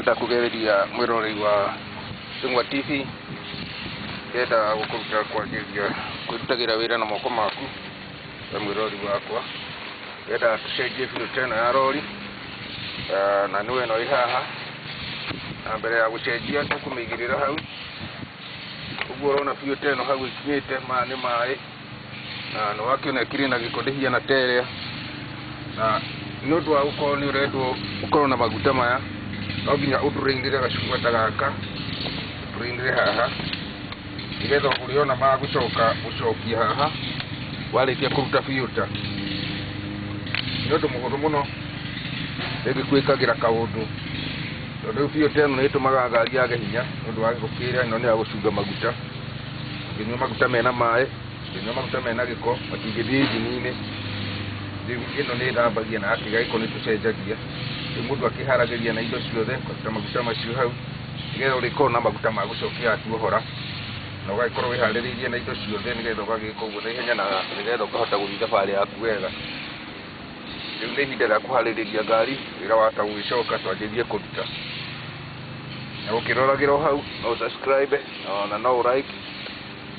Nĩndakũgereria mwĩroreri wa Njũng'wa TV ndĩrenda gũkũruta kwanjĩrĩria kwĩrutagĩra wĩra na moko maku we mwĩroreri wakwa. Ndĩrenda tũcenjie filter ĩno ya rori na nĩwe ĩno ĩ haha, na mbere ya gũcenjia tũkũmĩigĩrĩra hau ũguo ũrona filter ĩno hau ĩkinyĩte. Maya nĩ maĩ na nĩwakĩona ĩkĩrĩ na gĩko ndĩhiana ta ĩrĩa, na nĩ ũndũ wa gũkorwo nĩ ũrendwo ũkorwo na maguta maya no nginya ũndũrĩinĩre gacuma ta gaka, ũndũrĩinĩre haha nĩgetha ũrĩona ma gũcoka gũcokia haha warĩkia kũruta filter. Nĩ ũndũ mũhũthũ mũno rĩngĩ kwĩkagĩra kaũndũ, tondũ rĩu filter ĩno nĩ ĩtũmaga ngari yage hinya nĩ ũndũ wa gĩko kĩrĩa. Ĩno nĩ ya gũcunga maguta, ũngĩnyua maguta mena maĩ, ũngĩnyua maguta mena gĩko matingĩthiĩ injini-inĩ. Rĩu ĩno nĩ ĩthambagia na yakĩgĩa gĩko nĩ tũcenjagia. Rĩu mũndũ akĩharagĩria na indo ciothe ũkaruta maguta macio hau nĩgetha ũrĩkorwo na maguta ma gũcokia tuohora, na ũgagĩkorwo wĩharĩrĩirie na indo ciothe nĩgetha ũgagĩka ũguo na ihenya na nĩgetha ũkahota gũthiĩ thabarĩ yaku wega. Rĩu nĩ ihinda rĩa kũharĩrĩria ngari, wĩra wahota gũgĩcoka twanjĩrĩrie kũruta. Na ũkĩroragĩra o hau no subscribe na no ũ like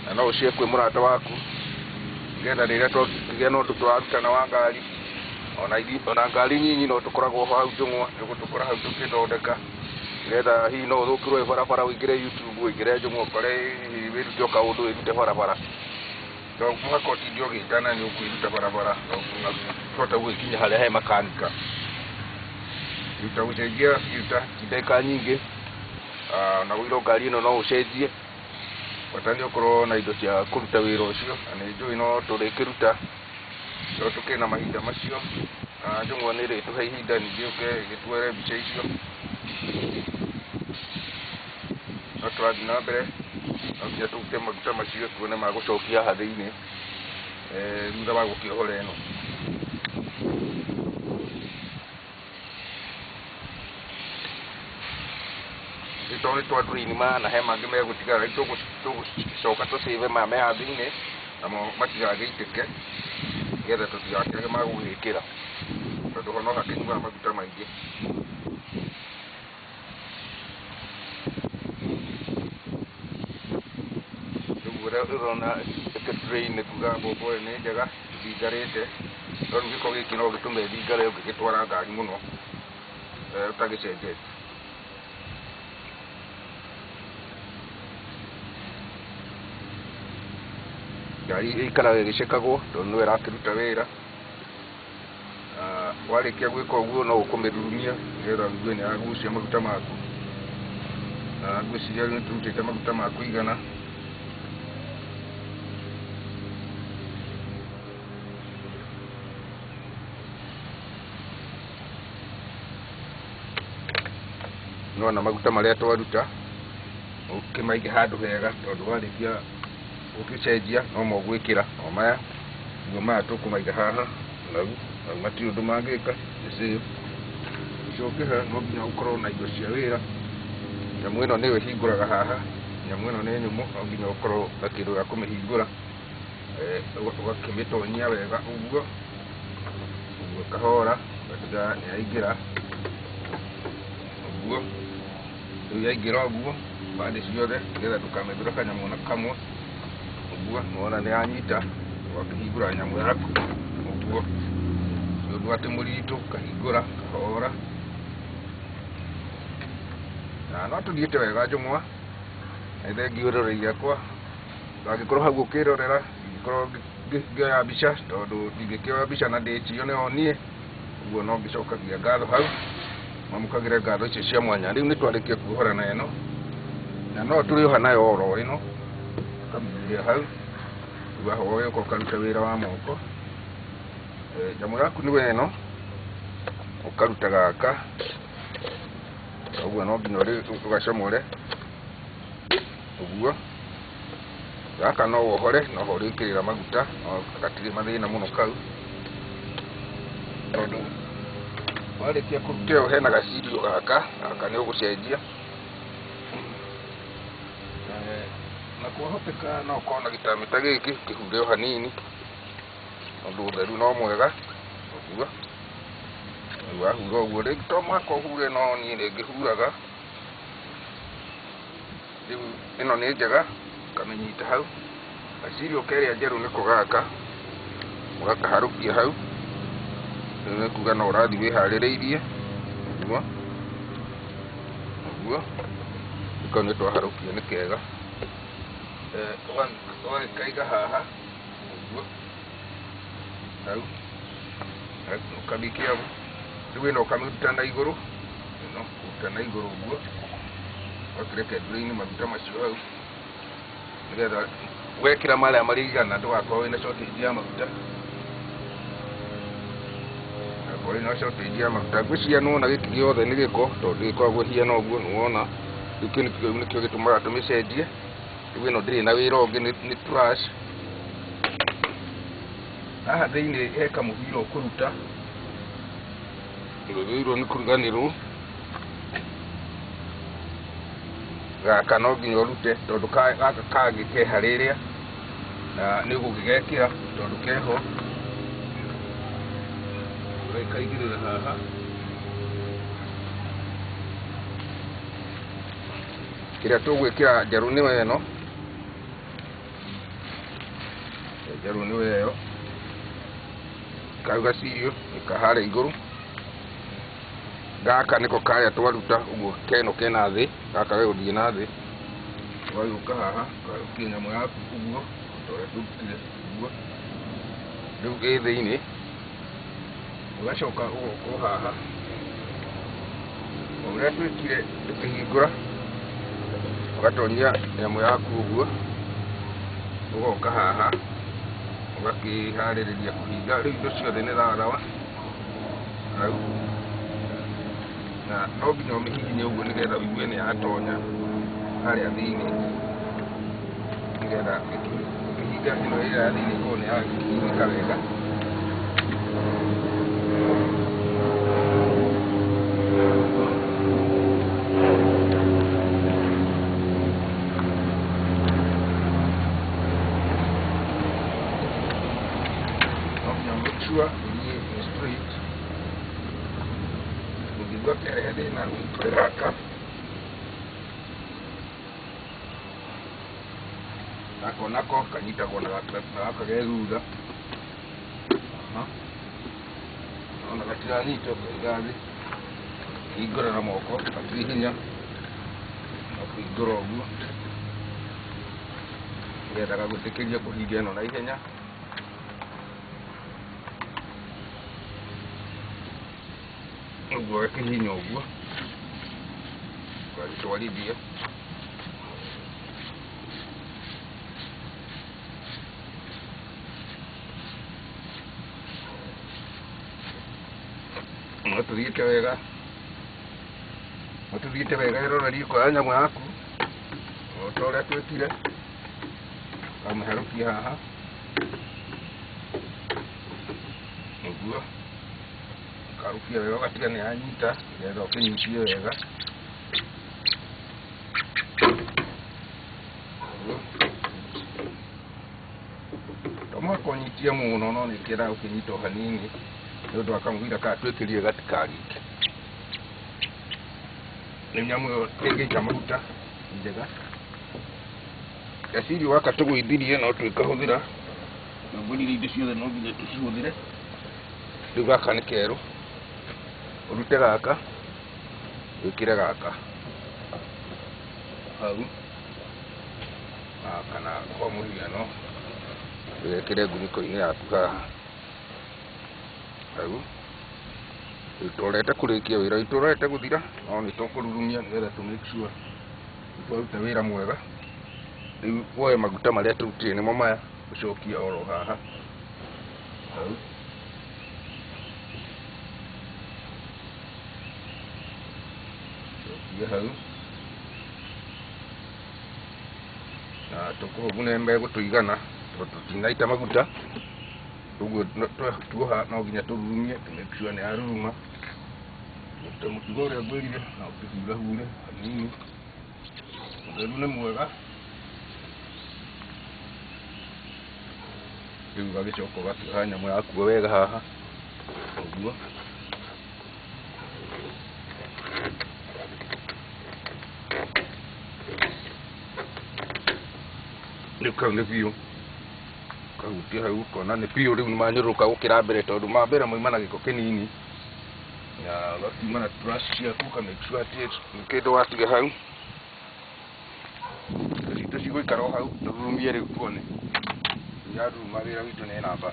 na no ũshare kwĩ mũrata waku nĩgetha rĩrĩa twakĩgĩa na ũndũ tũrarutana wa ngari ona ngari nyinyi no tũkoragwo ho hau Njũng'wa, nĩ ũgũtũkora hau tũkĩthondeka nĩgetha hihi no ũthũkĩrwo wĩ barabara ũingĩre YouTube ũingĩre Njũng'wa ũkore hihi wĩrute o kaũndũ wĩrute barabara. To mũhaka ũtinde ũgĩtana nĩ ũkwĩruta barabara, no tũhote gũgĩkinya harĩa he makanika. Ruta gũcenjia filter ti ndagĩka nyingĩ, na ũirwo ngari ĩno no ũcenjie, bata nĩ ũkorwo na indo cia kũruta wĩra ũcio, na nĩ njũĩ no tũrĩkĩruta no tũkĩrĩ na mahinda macio, na Njũng'wa nĩ ĩrĩtũhe ihinda ningĩ yũke ĩgĩtuoere mbica icio. No tũrathiĩ na mbere no nginya tũrute maguta macio tuone ma gũcokia haha thĩinĩ thutha wa gũkĩohora ĩno. Rĩu tondũ nĩ twa drain maya na he mangĩ megũtigara, rĩu tũgũcoka tũcĩve maya me haha thĩinĩ namo matigagĩitĩke nĩgetha tũtigakĩage ma gũgĩkĩra, tondũ ho no hakĩnyuaga maguta maingĩ. Rĩu ũrĩa ũrona ĩkĩ drain nĩ kuga mbombo ĩyo nĩ njega ĩthingarĩte, no rĩu gĩko gĩkĩ no gĩtũme ĩthingare ũngĩgĩtwara ngari mũno ũtagĩcenjetie. Ngari ĩikaraga ĩgĩcekagwo tondũ nĩyo ĩrakĩruta wĩra. Warĩkia gwĩka ũguo no ũkũmĩrurumia nĩgetha ũigue nĩ yagucia maguta maku. Na ngwĩciria rĩu nĩ tũrutĩte maguta ma kũigana. Nĩwona maguta marĩa twaruta ũkĩmaige handũ hega, tondũ warĩkia gũgĩcenjia no mo ũgwĩkĩra o maya. Ũguo maya tũkũmaiga haha nau matirĩ ũndũ mangĩka nĩ safe. Ũcoke haha no nginya ũkorwo na indo cia wĩra. Nyamũ ĩno nĩyo ĩhingũraga haha, nyamũ ĩno nĩ nyũmũ, no nginya ũkorwo na kĩndũ gĩa kũmĩhingũra, ũgakĩmĩtonyia wega ũguo ũguo kahora ũgatiga nĩ yaingĩra ũguo. Rĩu yaingĩra ũguo bandi ciothe nĩgetha ndũkamĩthũre kanyamũ ona kamwe ũguo, nĩwona nĩ yanyita, ũgakĩhingũra nyamũ yaku ũguo, ti ũndũ atĩ mũritũ, ũkahingũra kahora. Na no tũthiĩte wega Njũng'wa, nĩ thengiũ ĩroreri rĩakwa, ndangĩkorwo hau ũkĩrorera, ndingĩkorwo ngĩoya mbica tondũ ndingĩkĩoya mbica na ndĩtio nĩ niĩ, ũguo no ngĩcokagia ngatho hau, mwamũkagĩre ngatho icio cia mwanya. Rĩu nĩ twarĩkia kuohora na ĩno, na no tũrĩoha nayo oro ĩno, ũkamĩigĩrĩra hau, rĩu waho ũgagĩũka ũkaruta wĩra wa moko. Nyamũ yaku nĩwe ĩno, ũkaruta gaka, ũguo no nginya ũgacomore, ũguo. Gaka no wohore, no ho ũrĩkĩrĩra maguta, no gatirĩ mathĩna mũno kau, tondũ warĩkia kũruta ĩyo hena gacirio gaka, gaka nĩ ũgũcenjia. Na kwahoteka no ũkorwo na gĩtamĩ ta gĩkĩ, ũkĩhure o hanini, tondũ ũtheru no mwega, ũguo. Rĩu wahura ũguo, rĩngĩ to mũhaka ũhure no niĩ rĩngĩ huraga. Rĩu ĩno nĩ njega, ũkamĩnyita hau. Gacirio kerĩa njerũ nĩko gaka, ũgakaharũkia hau. Rĩu nĩ kuga no ũrathiĩ wĩharĩrĩirie, ũguo, ũguo. Rĩu kau nĩ twaharũkia nĩ kega. Ũgagĩkaiga haha, ũguo, hau, ũkamĩikia hau. Rĩu ĩno ũkamĩruta na igũrũ, ĩno kũruta na igũrũ ũguo, ũgakĩreka ĩdrain maguta macio hau, nĩgetha wekĩra marĩa marĩigana ndũgakorwo wĩna shortage ya maguta. Ndũgakorwo wĩna shortage ya maguta. Ngwĩciria nĩwona gĩkĩ gĩothe nĩ gĩko, tondũ ndĩgĩkoragwo ĩhiana ũguo, nĩwona. Rĩu kĩu nĩkĩo gĩtũmaga tũmĩcenjie. Rĩu ĩno ndĩrĩ na wĩra ũngĩ, nĩ trash. Haha thĩinĩ he kamũbira ũkũruta, ndũgĩrĩirwo nĩ kũriganĩrwo. Gaka no nginya ũrute tondũ gaka kangĩ ke harĩrĩa, na nĩ ũgũgĩgekĩra tondũ keho. Ũgagĩkaigĩrĩra haha. Kĩrĩa tũgwĩkĩra njerũ nĩyo ĩno, njerũ nĩyo ĩyo. Kau gacirio nĩ harĩa igũrũ. Gaka nĩko karĩa twaruta, ũguo keno kena thĩ, gaka gegũthiĩ na thĩ. Ũgagĩũka haha, ũkahutia nyamũ yaku ũguo, ta ũrĩa tũrutire ũguo. Rĩu ĩ thĩinĩ, ũgacoka ũgoka o haha, o ũrĩa twĩkire tũkĩhingũra, ũgatonyia nyamũ yaku ũguo, ũgoka haha, ũgakĩharĩrĩria kũhinga. Rĩu indo ciothe nĩ thathawa, hau. Na no nginya ũmĩhihinye ũguo nĩgetha ũigue nĩ yatonya harĩa thĩinĩ, nĩgetha ũkĩhinga ĩno ĩrĩa ya thĩinĩ ĩkorwo nĩ yahingĩka wega. No nginya make sure ĩthiĩ ĩ straight. Ũngĩigua kĩarehe thĩna ũhingũre gaka. Gaka onako kanyitagwo na gaka ge thutha. Ona gatiranyita ũkaiga thĩ. Hingũra na moko, hatirĩ hinya. No kũhingũra ũguo. Nĩgetha gagwĩtĩkĩrie kũhinga ĩno na ihenya. Ũguo ũgakĩhihinya ũguo, ũgagĩtwarithia. No tũthiĩte wega, no tũthiĩte wega ĩroreri ũkoya nyamũ yaku, o ta ũrĩa twĩkire, ũkamĩharũkia haha, ũguo. Ũkarukia wega ũgatiga nĩ yanyita, nĩgetha ũkĩnyitie wega. Ũguo. To mũhaka ũnyitie mũno, no nĩ kĩendaga gũkĩnyita o hanini, nĩ ũndũ wa kamũbira kaya twĩkĩrire gatikarike. Rĩu nyamũ ĩyo ĩngĩita maguta nĩ njega. Gaciri gaka tũgũithirie no twĩkahũthĩra, na ngwĩrire indo ciothe no nginya tũcihũthĩre. Rĩu gaka nĩ kerũ, ũrute gaka, wĩkĩre gaka hau, kana kwa mũhiano wĩkĩre ngunĩko-inĩ yaku haha hau. Rĩu tũrorete kũrĩkia wĩra witũ ũrorete gũthira, no nĩ tũkũrurumia nĩgetha tũ make sure nĩ twaruta wĩra mwega. Rĩu woe maguta marĩa tũrutire nĩmo maya, ũcokie oro haha hau. Cokia hau. Na tũkũhũthũ nĩ megũtũigana tondũ tũtinaita maguta. Ũguo tuoha no nginya tũrurumie to make sure nĩ yaruruma. Ta mũtugo ũrĩa ngwĩrire, no ũkĩhurahure hanini. Ũtheru nĩ mwega. Rĩu ũgagĩcoka ũgakĩoha nyamũ yaku wega haha, ũguo. Rĩu kau nĩ biũ kahutia hau ũkona nĩ biũ rĩu nĩ manyũrũrũka gũkĩra mbere tondũ ma mbere mauma na gĩko kĩnini na ũgakiuma na brush ciaku ũka make sure atĩ nĩ kĩndũ watiga hau. Indo citũ cigũikara o hau tũrurumie rĩu tuone yaruruma wĩra witũ nĩ namba.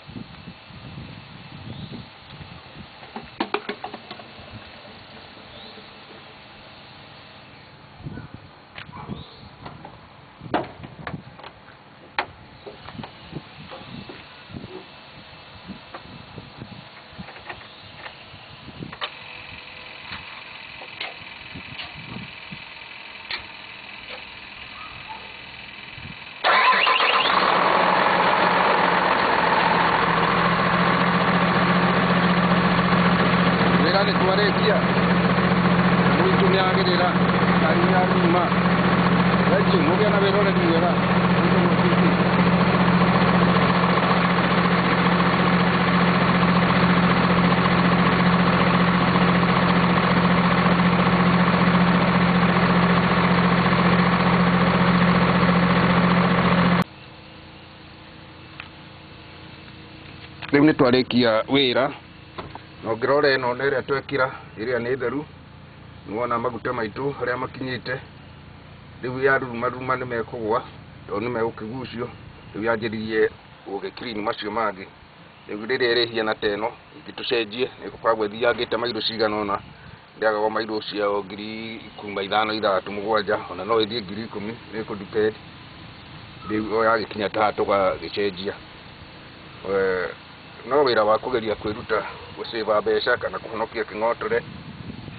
Wĩra nĩ twarĩkia mũitũ nĩ agĩrĩra ngari nĩ yaruruma. Thengiũ mũgĩe na wĩroreri mwega. Rĩu nĩ twarĩkia wĩra na ũngĩrora ĩno nĩ ĩrĩa twekĩra ĩrĩa nĩ theru nĩwona maguta maitũ harĩa makinyĩte. Rĩu yaruruma ruruma nĩ mekũgwa tondũ nĩ megũkĩgucio. Rĩu yanjĩrĩrie gũgĩ clean macio mangĩ. Rĩu rĩrĩa ĩrĩhiana ta ĩno ingĩ tũcenjie nĩ ĩgũkoragwo ĩthiangĩte mairũ cigana ũna ndĩagaga mairũ cia ngiri kuma ithano ithathatũ mũgwanja ona no ĩthiĩ 10,000 nĩ ĩkũ depend. Rĩu o yagĩkinya ta haha tũgagĩcenjia. No wĩra wa kũgeria kwĩruta gũcĩba mbeca kana kũhonokia kĩng'otore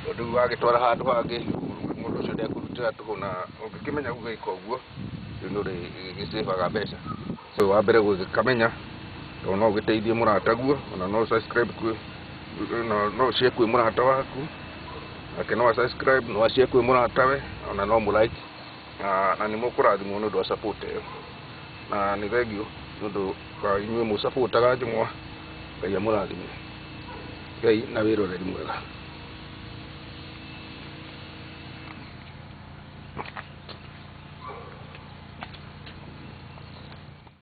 tondũ rĩu wagĩtwara handũ hangĩ mũndũ ũcio ndekũrutĩra tũhũ na ũngĩkĩmenya gũgĩka ũguo rĩu nĩ ũrĩgĩcĩbaga mbeca. So wa mbere gũgĩkamenya tondũ no ũgĩteithie mũrataguo ona no subscribe kwĩ no ũshare kwĩ mũrata waku nake no a subscribe no ashare kwĩ mũratawe ona no mũ like na nĩ mũkũrathimwo nĩ ũndũ wa support ĩyo. Na nĩ thengiũ nĩ ũndũ wa inyuĩ mũsupportaga Njũng'wa. Ngai amũrathime. Ngai na wĩroreri mwega.